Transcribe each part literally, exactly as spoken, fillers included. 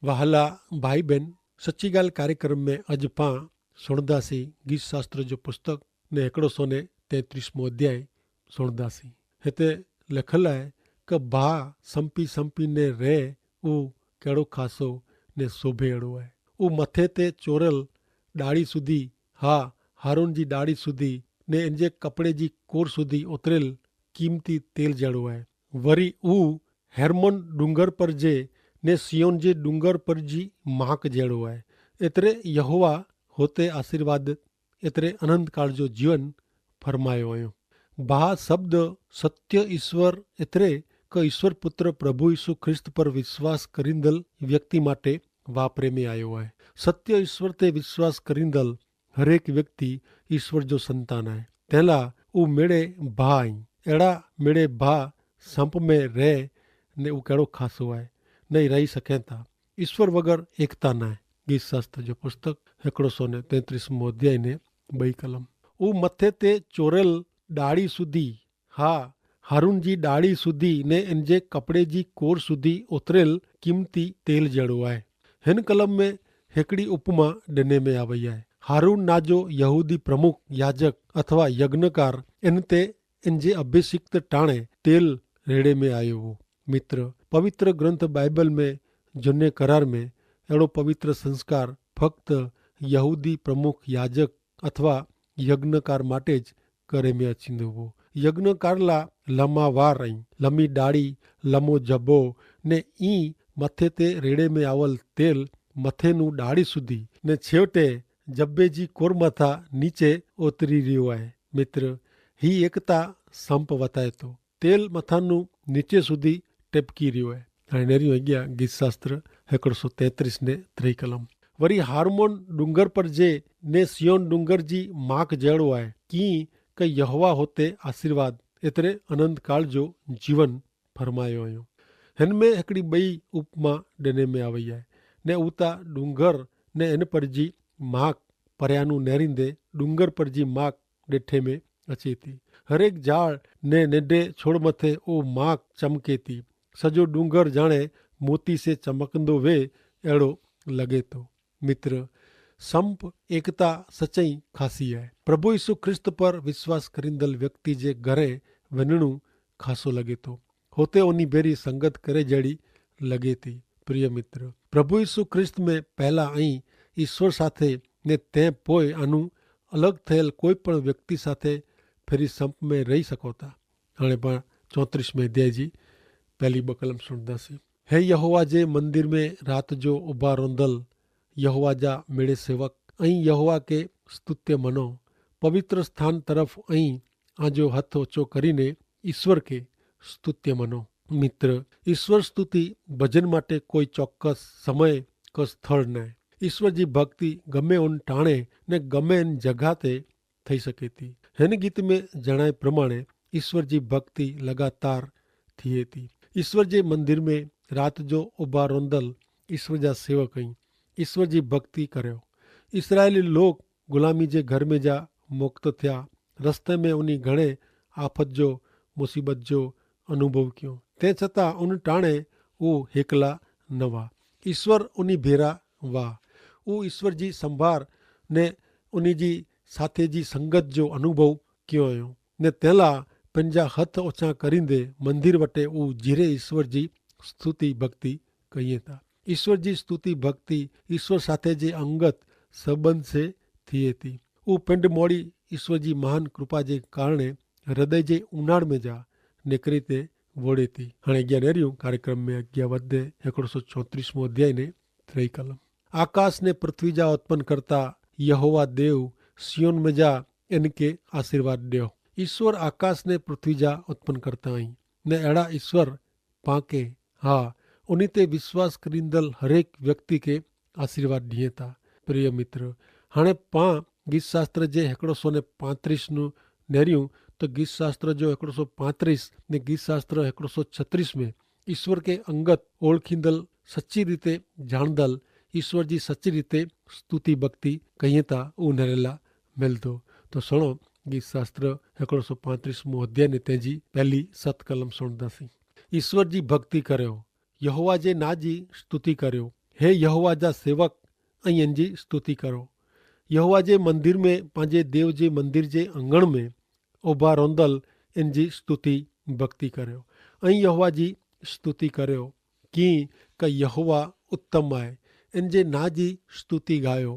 વહાલા ભાઈબેન, સચ્ચી ગાલ કાર્યક્રમ મેં અજ પાં સુણદાસી ગીત શાસ્ત્ર જો પુસ્તક ને હેકડો સો ને તૈત્રીસ મોં અધ્યાય સુણદાસી. હેતા લેખલ આય કે ભા સંપી સંપી ને રહે ઉં કહેડો ખાસો ને સોભે એડો આય. ઉં મતે તે ચોરેલ ડાળી સુધી, હા, હારૂન જી ડાળી સુધી ને એનજે કપડે જી કોર સુધી ઓતરેલ કિમતી તેલ જેડો આય. વરી ઉં હેર્મોન ડુંગર પર જે ને સિયોન જે ડુંગર પર જી માક જેડો આય. એતરે યહોવા હોતે આશીર્વાદ એતરે અનંતકાળ જો જીવન ફરમાયો અયો. ભા શબ્દ સત્ય ઈસ્વર એતરે કે ઈસ્વર પુત્ર પ્રભુ ઈસુ ખ્રિસ્ત પર વિશ્વાસ કરીંદલ વ્યક્તિ માટે વાપરે મેં આયો આય. સત્ય ઈસ્વર તે વિશ્વાસ કરીંદલ હરેક વ્યક્તિ ઈસ્વર જો સંતાન આય. તેલા ઉં મેડે ભા અહીં એડા મેડે ભા સંપ મેં રહે ને ઉં કહેડો ખાસો આય. નહીં રહી સકેતા. ઈસ્વર વગર એકતા નાય. ગીત શાસ્ત્ર જો પુસ્તક હેકડો સો ને તૈત્રીસ મોં અધ્યાય ને બઈ કલમ. ઉં મતે તે ચોરેલ ડાળી સુધી, હા, હારૂન જી ડાળી સુધી ને એનજે કપડે જી કોર સુધી ઓતરેલ કિમતી તેલ જેડો આય. હેન કલમ મેં હેકડી ઉપમા ડેને મેં આવય આય. હારૂન ના જો યહૂદી પ્રમુખ યાજક અથવા યજ્ઞકાર એન તે એન જે અભિષિક્ત ટાણે તેલ રેડે મેં આયો વો. મિત્ર, પવિત્ર ગ્રંથ બાઈબલ મેં જુને કરાર મેં એડો પવિત્ર સંસ્કાર ફક્ત યહૂદી પ્રમુખ યાજક અથવા યજ્ઞકાર માટે જ કરે મેં અચિંદો વો. યજ્ઞકારલા લમા વાર અહીં લમી ડાળી, લમો જબો ને ઈ મતે તે રેડે મેં આવલ તેલ મતે નું ડાળી સુધી ને છેવટે જબ્બે જી કોર મતા નીચે ઓતરી રહ્યો આય. મિત્ર, હી એકતા સંપ વતાયતો તેલ મથાનું નીચે સુધી ટેપકી રહ્યો આય. અને નેરી અગિયા ગીત શાસ્ત્ર હેકડો સો તૈત્રીસ ને ત્રેય કલમ. વરી હાર્મોન ડુંગર પર જે ને સિયોન ડુંગર જી માક જેડો આય. કિંક યહોવા હોતે આશીર્વાદ એતરે અનંતકાળ જો જીવન ફરમાયો અયો. હેન મેં હેકડી બઈ ઉપમા ડેને મેં આવય આય. ને ઉતા ડુંગર ને એન પર જી માક પર્યાનું નેરીંદે ડુંગર પર જી માક ડેઠે મેં અચેતી. હરેક જાળ ને નેડે છોડ મતે ઓ માક ચમકેતી. સજો ડુંગર જાણે મોતી સે ચમકંદો વે એડો લગેતો. મિત્ર, સંપ એકતા સચઈ ખાસી હૈ. પ્રભુ ઈસુ ખ્રિસ્ત પર વિશ્વાસ કરીંદલ વ્યક્તિ જે ઘરે વનણું ખાસો લગેતો. હોતે ઓની ભેરી સંગત કરે જેડી લગેતી. પ્રિય મિત્ર, પ્રભુ ઈસુ ખ્રિસ્ત મેં પહેલા અહીં ઈસ્વર સાથે ને તે પોય આનું અલગ થયેલ કોઈ પણ વ્યક્તિ સાથે ફેરી સંપ મેં રહી સકોતા. અને પણ ચોત્રીસ મેં દેજી પહેલી બકલમ સુણદાસી. હે યહોવા જે મંદિર મેં રાત જો ઉભા રોંધલ યહોવા જા મેળે સેવક, અહીં યહોવા કે સ્તુત્ય મનો. પવિત્ર સ્થાન તરફ અહીં આજો હથ ઓછો કરીને ઈસ્વર કે સ્તુત્ય મનો. મિત્ર, ઈસ્વર સ્તુતિ ભજન માટે કોઈ ચોક્કસ સમય કે સ્થળ નાય. ઈસ્વર જી ભક્તિ ગમે ઉન ટાણે ને ગમે ઉન જગાતે થઈ સકેતી. હેન ગીત મેં જણાય પ્રમાણે ઈસ્વર જી ભક્તિ લગાતાર થિયેતી. ઈસ્વર જે મંદિર મેં રાત જો ઉભા રોંદલ ઈસ્વર જા સેવક અહીં ઈસ્વર જી ભક્તિ કર્યો. ઇસરાયેલી લોક ગુલામી જે ઘર મેં જા મુક્ત થ્યા. રસ્તે મેં ઉની ઘણે આફત જો મુસીબત જો અનુભવ ક્યો. તે છતાં ઉન ટાણે ઉ હેકલા નવા. ઇશ્વર ઉની ભેરા વાહ. ઉ ઇશ્વર જી સંભાર ને ઉની જી સાથે જી સંગત જો અનુભવ ક્યો અયો. ને તેલા પંજા હત ઓછા કરીંદે મંદિર વટે ઉ જીરે ઇશ્વર જી સ્તુતિ ભક્તિ કહિયે તા. ઇશ્વર જી સ્તુતિ ભક્તિ ઇશ્વર સાથે જે અંગત સંબંધ સે થિયે તી. ઉ પિંડ મોડી ઇશ્વર જી મહાન કૃપા જે કારણે હૃદય જે ઉનાળ મેં જા નેકરી તે વોડે તી. હણે અગિયા નેર્યું કાર્યક્રમ મેં અગિયા વધે હેકડો સો ચોત્રીસ મોં અધ્યાય ને ત્રેય કલમ. આકાશ ને પૃથ્વી જા ઉત્પન્ન કરતા યહોવા દેવ સિયોન મેં જા એન કે આશીર્વાદ દેવ. ઇશ્વર આકાશ ને પૃથ્વી જા ઉત્પન્ન કરતા અહીં ને એડા ઇશ્વર પાંકે, હા, ઉની તે વિશ્વાસ કરીંદલ હરેક વ્યક્તિ કે આશીર્વાદ દિયે તા. પ્રિય મિત્ર, હણે પાં ગીતશાસ્ત્ર જે હેકડો સો ને પાંત્રીસ નું નેર્યું, તો ગીતશાસ્ત્ર જો હેકડો સો પાંત્રીસ ને ગીતશાસ્ત્ર હેકડો સો છત્રીસ મેં ઇશ્વર કે અંગત ઓળખીંદલ સચ્ચી રીતે જાણદલ ઇશ્વર જી સચ્ચી રીતે સ્તુતિ ભક્તિ કહિયે તા ઉનેરેલા મેલતો. તો સણો ગીતશાસ્ત્ર હેકડો સો પાંત્રીસ મું અધ્યાય ને તેજી પહેલી સત કલમ સુણદા સી. ઇશ્વર જી ભક્તિ કર્યો, યહોવા જે ના જી સ્તુતિ કર્યો. હે યહોવા જા સેવક, અહીં એનજી સ્તુતિ કરો. યહોવા જે મંદિર મેં પાંજે દેવ જે મંદિર જે અંગણ મેં ઉભા રોંદલ એનજી સ્તુતિ ભક્તિ કર્યો. અહીં યહોવા જી સ્તુતિ કર્યો. કિંક યહોવા ઉત્તમ આય. એનજે ના જી સ્તુતિ ગાયો.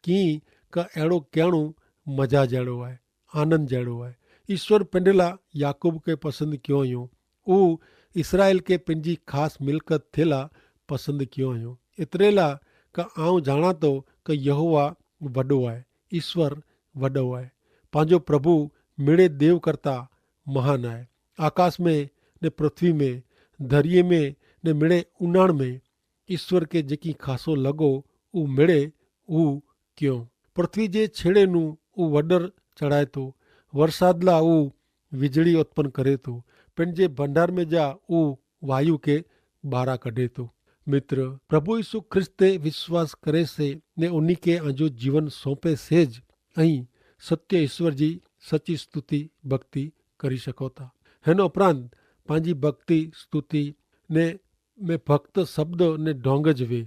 કિંક એડો કહેણું મજા જેડો આય, આનંદ જેડો આય. ઈસ્વર પેંડેલા યાકૂબ કે પસંદ ક્યો અયો. ઉ ઇસરાયેલ કે પેનજી ખાસ મિલકત થેલા પસંદ ક્યો અયો. એતરેલા કે આઉં જાણાતો કે યહોવા વડો આય, ઈસ્વર વડો આય. પાંજો પ્રભુ મેડે દેવ કરતા મહાન આય. આકાશ મેં ને પૃથ્વી મેં, ધરિયે મેં ને મેડે ઉનાણ મેં ઈસ્વર કે જેકી ખાસો લગો ઉમેડે ઉ ક્યો. પૃથ્વી જે છેડે નું ઉ વડર ચડાયતો, વરસાદલા ઉ વિજળી ઉત્પન કરેતો, પણ જે ભંડાર મેં જા ઉ વાયુ કે બારા કઢેતો. મિત્ર, પ્રભુ ઈસુ ખ્રિસ્તે વિશ્વાસ કરે સે ને ઉની કે આજો જીવન સોંપે સે જ અહીં સત્ય ઈસ્વર જી સચી સ્તુતિ ભક્તિ કરી શકોતા. હેન ઉપરાંત પાંજી ભક્તિ સ્તુતિ ને મેં ભક્ત શબ્દ ને ઢોંગ જ વે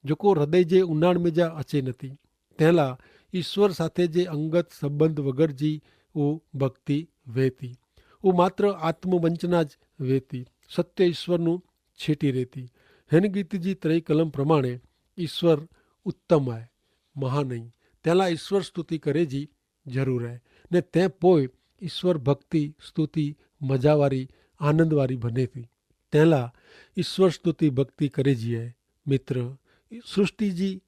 જોકો હૃદય જે ઉનાણ મેં જા અચે નથી. તેલા ઈસ્વર સાથે જે અંગત સંબંધ વગર જી ઉ ભક્તિ વેતી. ઉ માત્ર આત્મવંચના જ વેતી, સત્ય ઈસ્વરનું છેટી રહેતી. હેન ગીત જી ત્રય કલમ પ્રમાણે ઈસ્વર ઉત્તમ આય, મહાન અહીં. તેલા ઈસ્વર સ્તુતિ કરે જી જરૂર હૈ. ને તે પોય ઈસ્વર ભક્તિ સ્તુતિ મજાવારી આનંદવારી ભનેતી. તેલા ઈસ્વર સ્તુતિ ભક્તિ કરે જી હૈ. મિત્ર, સૃષ્ટિ જી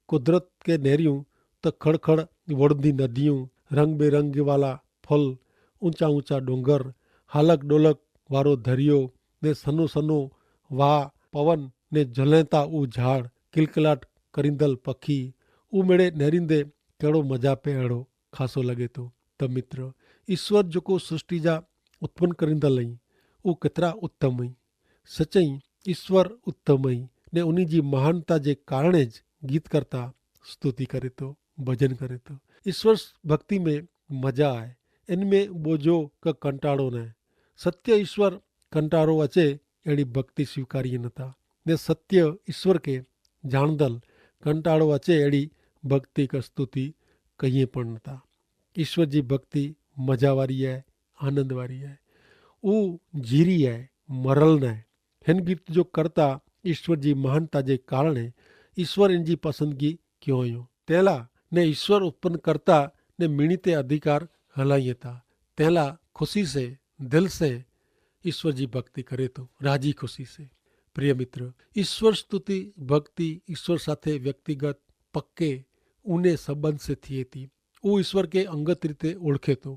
કુદરત કે નેર્યું તો ખડખડ વોડંદી નદિયું, રંગ બેરંગ વાલા ફલ, ઊંચા ઊંચા ડોંગર, હાલક ડોલક વારો ધરિયો, ને સનો સનો વાહ પવન, ને જલેતા ઉ ઝાડ, કિલકલાટ કરિંદલ પખી, ઉમેડે નેરિંદે કેડો મજા પે એડો ખાસો લગે તો. તો મિત્ર, ઈસ્વર જોકો સૃષ્ટિ જા ઉત્પન કરિંદલ અહીં, ઉ કેતરા ઉત્તમ અહીં. સચઈ ઈસ્વર ઉત્તમ અહીં, ને ઉની જી મહાનતા જે કારણે જ ગીત કરતા સ્તુતિ કરે તો, ભજન કરે તો. ઈસ્વર ભક્તિ મેં મજા આય, એન મેં બોજો કે કંટાળો નાય. સત્ય ઈસ્વર કંટારો અચે એડી ભક્તિ સ્વીકારી નતા, ને સત્ય ઈસ્વર કે જાણદલ કંટાળો અચે એડી ભક્તિ કે સ્તુતિ કહિયે પણ નતા. ઈસ્વર જી ભક્તિ મજાવારી હૈ, આનંદવારી હૈ. ઉ જીરી હૈ, મરલ નાય. હેન ગીત જો કરતા ઈસ્વર જી મહાનતા જે કારણે ઈસ્વર એન જી પસંદગી ક્યો અયો. તેલા ને ઈસ્વર ઉત્પન કરતા ને મિણિતે અધિકાર હલાઈ હતા. તેલા ખુશી સે, દિલ સે ઈસ્વર જી ભક્તિ કરે તો, રાજી ખુશી સે. પ્રિય મિત્ર, ઈસ્વર સ્તુતિ ભક્તિ ઈસ્વર સાથે વ્યક્તિગત પક્કે ઉને સંબંધ સે થિયે તી. ઉ ઈસ્વર કે અંગત રીતે ઓળખે તો,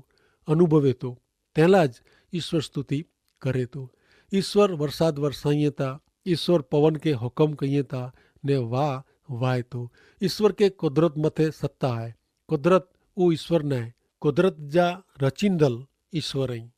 અનુભવે તો, તેલા જ ઈસ્વર સ્તુતિ કરે તો. ઈસ્વર વરસાદ વરસાઈ તા, ઈસ્વર પવન કે હુકમ કઈ તા, ને વાહ વાય તો. ઈસ્વર કે કુદરત મતે સત્તા હૈ. કુદરત ઉ ઈસ્વર નાય, કુદરત જા રચિંદલ ઈસ્વર અહીં.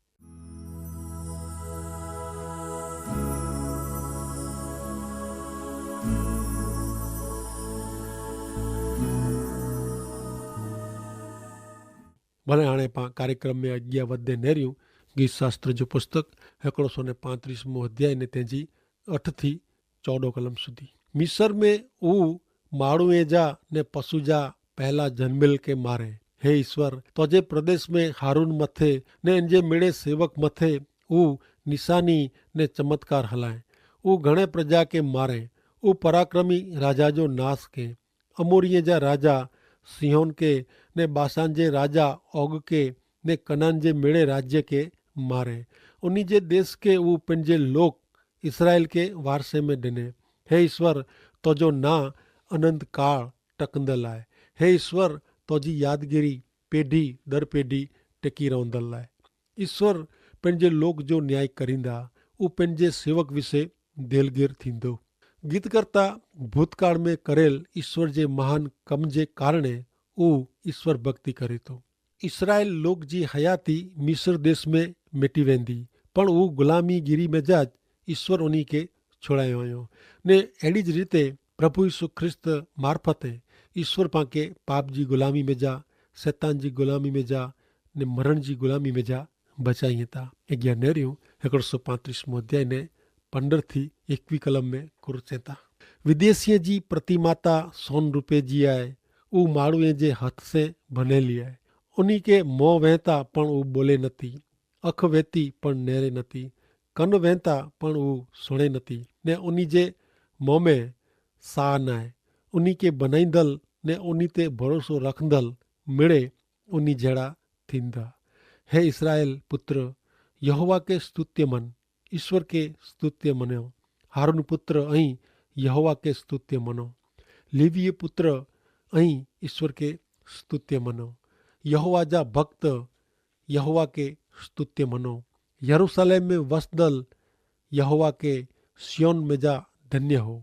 ભલે હાણે પાં કાર્યક્રમ મેં અજ્ઞા વધે નેર્યું. ગીતશાસ્ત્ર જો પુસ્તક હેકડો સો ને પાંત્રીસ મો અધ્યાય ને તેજી અઠ થી ચોડો કલમ સુધી. મિસર મેં ઉ માણુએ જા ને પશુ જા પહેલા જન્મેલ કે મારે. હે ઈસ્વર, તોજે પ્રદેશ મેં હારૂન મતે ને એનજે મેળે સેવક મતે ઉ નિશાની ને ચમત્કાર હલાએ. ઉ ઘણે પ્રજા કે મારે. ઉ પરાક્રમી રાજા જો નાસ કે. અમોરિયે જા રાજા સિહોન કે ને બાસાન જે રાજા ઓગ કે ને કનાન જે મેળે રાજ્ય કે મારે. ઉની જે દેશ કે ઉ પેનજે લોક ઇસરાયેલ કે વારસે મેં ડેને. હે ઇશ્વર, તોજો ના અનંતકાળ ટકંદલ આય. હે ઇશ્વર, તોજી યાદગીરી પેઢી દર પેઢી ટેકી રોંદલ આય. ઇશ્વર પેનજે લોક જો ન્યાય કરીંદા, ઉપને જે સેવક વિશે દેલગેર થીંદો. ગીતકર્તા ભૂતકાળ મેં કરેલ ઇશ્વર જે મહાન કમ જે કારણે ઉ ઇશ્વર ભક્તિ કરે તો. ઇસ્રાયેલ લોક જી હયાતી મિસર દેશ મેં મેટી વેંદી, પણ ઉ ગુલામી ગીરી મેં જા જ ઇશ્વર ઉની કે છોડાયો આયો. ને એડી જ રીતે પ્રભુ ઇશુ ખ્રિસ્ત મારફતે ઇશ્વર પાંકે પાપ જી ગુલામી મેં જા, સેતાન જી ગુલામી મેં જા, ને મરણ જી ગુલામી મેં જા બચાઈ હતા. અગિયા નેર્યું હેકડો સો પાંત્રીસ મોધ્યાય ને પંદર થી એકવી કલમ મેં કુરચેતા. વિદેશીય જી પ્રતિમાતા સોન રૂપે જી આય. ઉહ માણૂએ જે હથ સે ભનેલી આય. ઉની કે મોં વહેતા પણ ઉહ બોલે નથી. અખ વહેતી પણ નેરે નથી. કન વહેતા પણ ઉહ સુણે નથી. ને ઉની જે મોં મેં સાહ નાય. ઉની કે ભનાઈંદલ ને ઉની તે ભરોસો રખંદલ મેળે ઉની જેડા થીંદા. હે ઇસરાયેલ પુત્ર, યહોવા કે સ્તુત્ય મન. ઇશ્વર કે સ્તુત્ય મનો. હારૂન પુત્ર અહીં યહોવા કે સ્તુત્ય મનો. લેવીય પુત્ર અહીં ઇશ્વર કે સ્તુત્ય મનો. યહોવા જા ભક્ત યહોવા કે સ્તુત્ય મનો. યરૂસાલેમ મેં વસદલ યહોવા કે સિયોન મેં જા ધન્ય હો.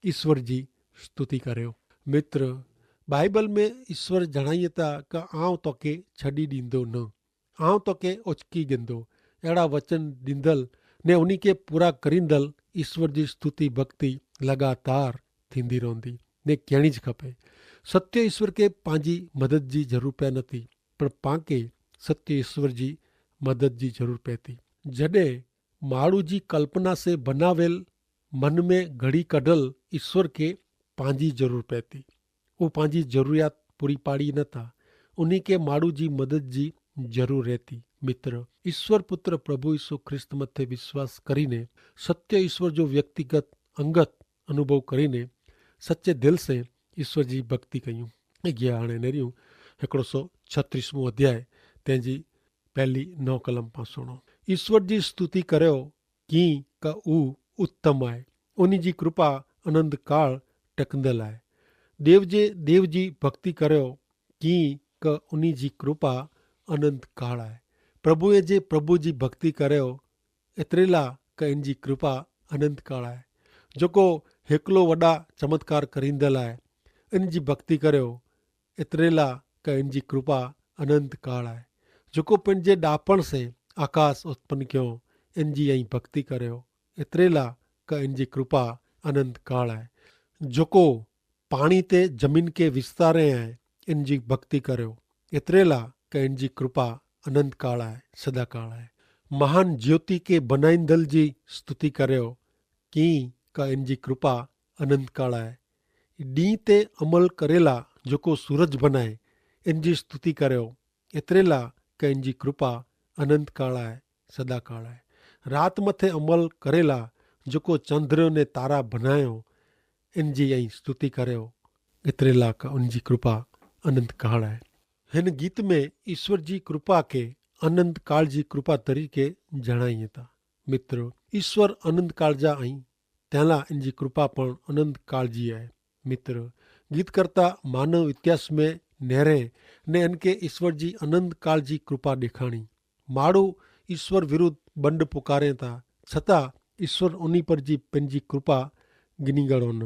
ઇશ્વર જી સ્તુતિ કર્યો. મિત્ર, બાઈબલ મેં ઇશ્વર જણાયે તા કે આઉં તો કે છડી દીંદો ન, આઉં તો કે ઓચકી ગેંદો. એડા વચન દીંદલ ને ઉની કે પૂરા કરીંદલ ઇશ્વર જી સ્તુતિ ભક્તિ લગાતાર થીંદી રોંદી ને કેણી જ ખપે. સત્ય ઇશ્વર કે પાંજી મદદ જી જરૂર પે નથી, પણ પાંકે સત્ય ઇશ્વર જી મદદ જી જરૂર પે થી. જડે માણૂ જી કલ્પના સે ભનાવેલ મન મેં ઘડી કઢલ ઇશ્વર કે પાંજી જરૂર પે થી. ઉહ પાંજી જરૂરિયાત પૂરી પાડી નતા. ઉની કે માણૂ જી મદદ જી જરૂર રહેતી. મિત્ર, ઇશ્વર પુત્ર પ્રભુ ઇશુ ખ્રિસ્ત મતે વિશ્વાસ કરીને સત્ય ઇશ્વર જો વ્યક્તિગત અંગત અનુભવ કરીને સચ્ચે દિલ સે ઇશ્વર જી ભક્તિ કહ્યું. અગિયા હાણે નેર્યું હેકડો સો છત્રીસમું અધ્યાય તેની પહેલી નવ કલમ પાસોણો. ઇશ્વર જી સ્તુતિ કર્યો કિંક ઉત્તમ આય. ઉની જી કૃપા અનંતકાળ ટેકંદલ આય. દેવ જે દેવ જી ભક્તિ કર્યો કિંક ઉની જી કૃપા અનંતકાળ આય. પ્રભુએ જે પ્રભુ જી ભક્તિ કર્યો એતરેલા કે એન જી કૃપા અનંતકાળ આય. જોકો હેકલો વડા ચમત્કાર કરીંદલ આય એન જી ભક્તિ કર્યો એતરેલા કે એન જી કૃપા અનંતકાળ આય. જોકો પેનજે ડાપણ સે આકાશ ઉત્પન ક્યો એન જી અહીં ભક્તિ કર્યો એતરેલા કે એન જી કૃપા અનંતકાળ આય. જોકો પાણી તે જમીન કે વિસ્તારે આય એન જી ભક્તિ કર્યો એતરેલા કે એન જી કૃપા અનંતકાળ આય સદાકાળ આય. મહાન જ્યોતિ કે ભનાઈંદલ જી સ્તુતિ કર્યો કિંક એન જી કૃપા અનંતકાળ આય. ડીંહ તે અમલ કરેલા જોકો સૂરજ ભનાય એન જી સ્તુતિ કર્યો એતરેલા કે એન જી કૃપા અનંતકાળ આય સદાકાળ આય. રાત મતે અમલ કરેલા જોકો ચંદ્ર ને તારા ભનાયો એન જી અહીં સ્તુતિ કર્યો એતરેલા કે એન જી કૃપા અનંતકાળ આય. હેન ગીત મેં ઇશ્વર જી કૃપા કે અનંતકાળ જી કૃપા તરીકે જણાઈ હતા. મિત્ર, ઇશ્વર અનંતકાળ જા અહીં તેલા એન જી કૃપા પણ અનંતકાળ જી આય. મિત્ર, ગીત કરતા માનવ ઇતિહાસ મેં નેરે ને એન કે ઇશ્વર જી અનંતકાળ જી કૃપા દેખાણી. માડૂ ઇશ્વર વિરુદ્ધ બંડ પુકારે તા છતાં ઇશ્વર ઉની પર જી પેનજી કૃપા ગિની ગણો ન.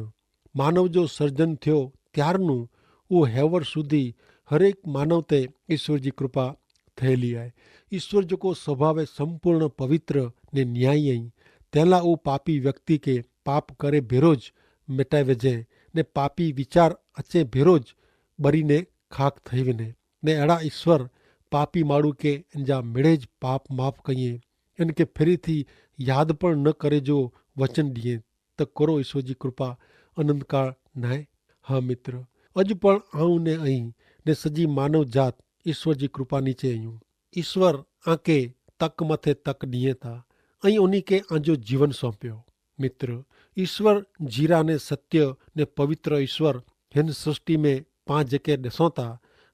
માનવ જો સર્જન થયો ત્યારનું ઉહ હેવર સુધી હરેક માનવ તે ઇશ્વર જી કૃપા થયેલી આય. ઇશ્વર જોકો સ્વભાવે સંપૂર્ણ પવિત્ર ને ન્યાયી અહીં તેલા ઉહ પાપી વ્યક્તિ કે પાપ કરે ભેરો જ મેટાઈ વજે ને પાપી વિચાર અચે ભેરો જ બરી ને ખાક થઈ વને. ને એડા ઇશ્વર પાપી માડૂ કે એન જા મેડે જ પાપ માફ કહિએ એન કે ફેરી થી યાદ પણ ન કરે જો વચન દિયે. તો કરો ઇશ્વર જી કૃપા અનંતકાળ નાય? હા મિત્ર, અજ પણ આઉં ને અહીં ને સજી માનવ જાત ઇશ્વર જી કૃપા નીચે અયું. ઇશ્વર આંકે તક મતે તક દિયે તા અહીં ઉની કે આજો જીવન સોંપ્યો. મિત્ર, ઇશ્વર જીરા ને સત્ય ને પવિત્ર ઇશ્વર હેન સૃષ્ટિ મેં પાં જેકે દેસોતા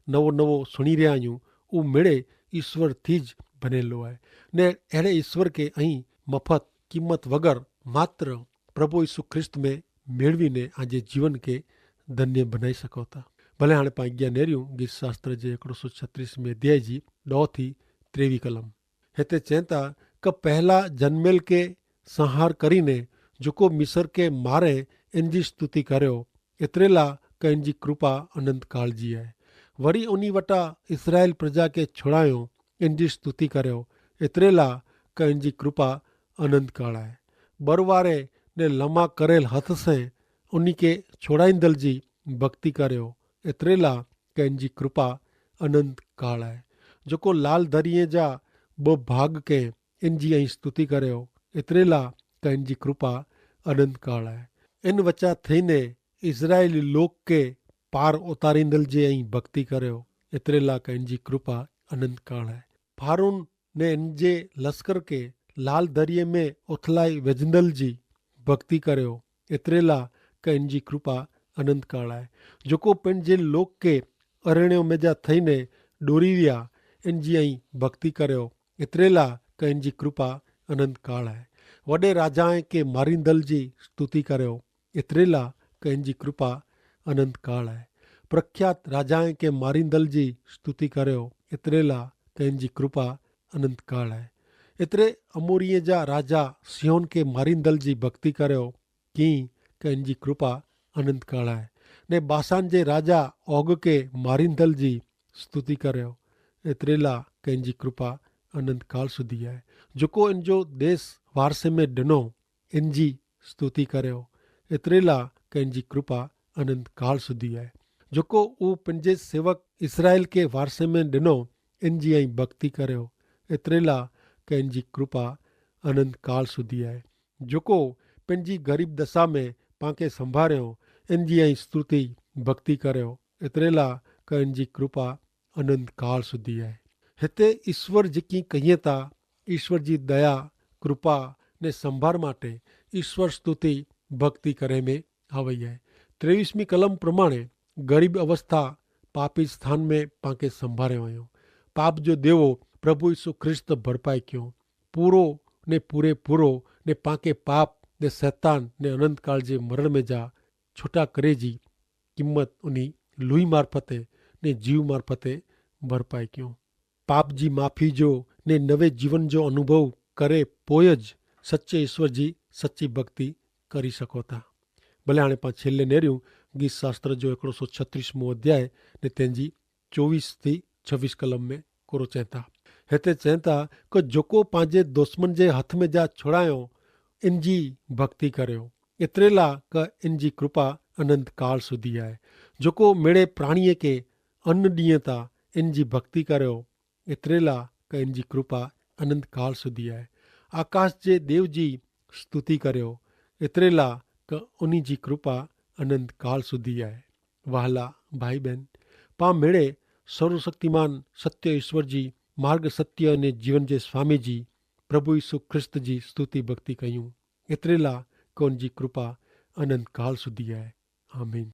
નવો નવો સુણી રહ્યા અયું ઉમેડે ઇશ્વર થી જ ભનેલો આય. ને એડે ઇશ્વર કે અહીં મફત કિંમત વગર માત્ર પ્રભુ ઈસુ ખ્રિસ્ત મેં મેળવી ને આજે જીવન કે ધન્ય ભનાઈ સકોતા. ભલે હાણે પાં અજ્ઞા નેર્યું ગીત શાસ્ત્ર જે એકડો સો છત્રીસ મેં અધ્યાય જી દો થી ત્રેવી કલમ હેતે ચેંતા કે પહેલા જન્મેલ કે સંહાર કરી ને જોકો મિસર કે મારે એન જી સ્તુતિ કર્યો એતરેલા કે એન જી કૃપા અનંતકાળ જી આય. વરી ઉની વટા ઇસરાયેલ પ્રજા કે છોડાયો એન જી સ્તુતિ કર્યો એતરેલા કે એન જી કૃપા અનંતકાળ આય. બરવારે ને લમા કરેલ હથ સે ઉની કે છોડાઈંદલ જી ભક્તિ કર્યો એતરેલા કે એન જી કૃપા અનંતકાળ આય. જોકો લાલ દરિયે જા બહ ભાગ કે એન જી અહીં સ્તુતિ કર્યો એતરેલા કે એન જી કૃપા અનંતકાળ આય. એન વચા થઈને ઇઝરાયેલી લોક કે પાર ઉતારીંદલ જી અહીં ભક્તિ કર્યો, એતરેલા કે એનજી કૃપા અનંતકાળ હૈ. ફારૂન ને એનજે લશ્કર કે લાલ દરિયે મેં ઉથલાઈ વેજંદલ જી ભક્તિ કર્યો, એતરેલા કે એનજી કૃપા અનંતકાળ હૈ. જોકો પેનજે લોક કે અરણ્યો મેજા થઈને ડોરી વ્યા, એનજી અહીં ભક્તિ કર્યો, એતરેલા કે એનજી કૃપા અનંતકાળ હૈ. વડે રાજાએ કે મારીંદલ જી સ્તુતિ કર્યો, એતરેલા કે એનજી કૃપા અનંતકાળ હૈ. પ્રખ્યાત રાજાએ કે મારીંદલ જી સ્તુતિ કર્યો, એતરેલા કે એનજી કૃપા અનંતકાળ હૈ. એતરે અમોરિયે જા રાજા સિહોન કે મારીંદલ જી ભક્તિ કર્યો, કિંકે એનજી કૃપા અનંતકાળ હૈ. ને બાસાન જે રાજા ઓગ કે મારીંદલ જી સ્તુતિ કર્યો, એતરેલા કે એનજી કૃપા અનંતકાળ સુધી હૈ. જોકો એનજો દેશ વારસે મેં ડનો, એનજી સ્તુતિ કર્યો, એતરેલા કે એનજી કૃપા અનંતકાળ સુધી હૈ. જોકો ઉપ પંજે સેવક ઇસરાયેલ કે વારસે મેં ડનો, એનજી અહીં ભક્તિ કર્યો, એતરેલા કે એનજી કૃપા અનંતકાળ સુધી હૈ. જોકો પંજી ગરીબ દશા મેં પાંકે સંભાર્યો, એનજી અહીં સ્તુતિ ભક્તિ કર્યો, એતરેલા કે એનજી કૃપા અનંતકાળ સુધી હૈ. હેતા ઈસ્વર જેકી કહિયે તા ઈસ્વર જી દયા કૃપા ને સંભાર માટે ઈસ્વર સ્તુતિ ભક્તિ કરે મેં આવય હૈ. ત્રેવીસમી કલમ પ્રમાણે ગરીબ અવસ્થા પાપી સ્થાન મેં પાંકે સંભારે વયો. પાપ જો દેવો પ્રભુ ઈસુ ખ્રિસ્ત ભરપાઈ ક્યો, પૂરો ને પૂરે પૂરો ને પાંકે પાપ ને સૈતાન ને અનંતકાળ જે મરણ મેં જા છોટા કરે જી કિંમત ઉની લુઈ મારફતે ને જીવ મારફતે ભરપાઈ ક્યો. પાપ જી માફી જો ને નવે જીવન જો અનુભવ કરે પોય જ સચ્ચે ઈસ્વર જી સચ્ચી ભક્તિ કરી શકો થા. ભલે હાણે પાં છેલ્લે નેર્યું ગીત શાસ્ત્ર જો એકડો સો છત્રીસ મું અધ્યાય ને તેની ચોવીસ થી છવીસ કલમ મેં કોરો ચેંતા. હેતા ચેંતા કે જોકો પાંજે દુશ્મન જે હાથ મેં જા છોડાયો એનજી ભક્તિ કર્યો, એતરેલા કે એનજી કૃપા અનંતકાળ સુધી આય. જોકો મેળે પ્રાણીએ કે અન્ન દિયે તા એનજી ભક્તિ કર્યો, એતરેલા કે એનજી કૃપા અનંતકાળ સુધી આય. આકાશ જે દેવ જી સ્તુતિ કર્યો, એતરેલા કે ઉની જી કૃપા અનંતકાળ સુધી આય. વહાલા ભાઈ બહેન, પાં મેળે સર્વશક્તિમાન સત્ય ઈશ્વર જી માર્ગ સત્ય અને જીવન જે સ્વામી જી પ્રભુ ઈસુ ખ્રિસ્ત જી સ્તુતિ ભક્તિ કહ્યું, એતરેલા કે ઉની જી કૃપા અનંતકાળ સુધી આય. આમીન.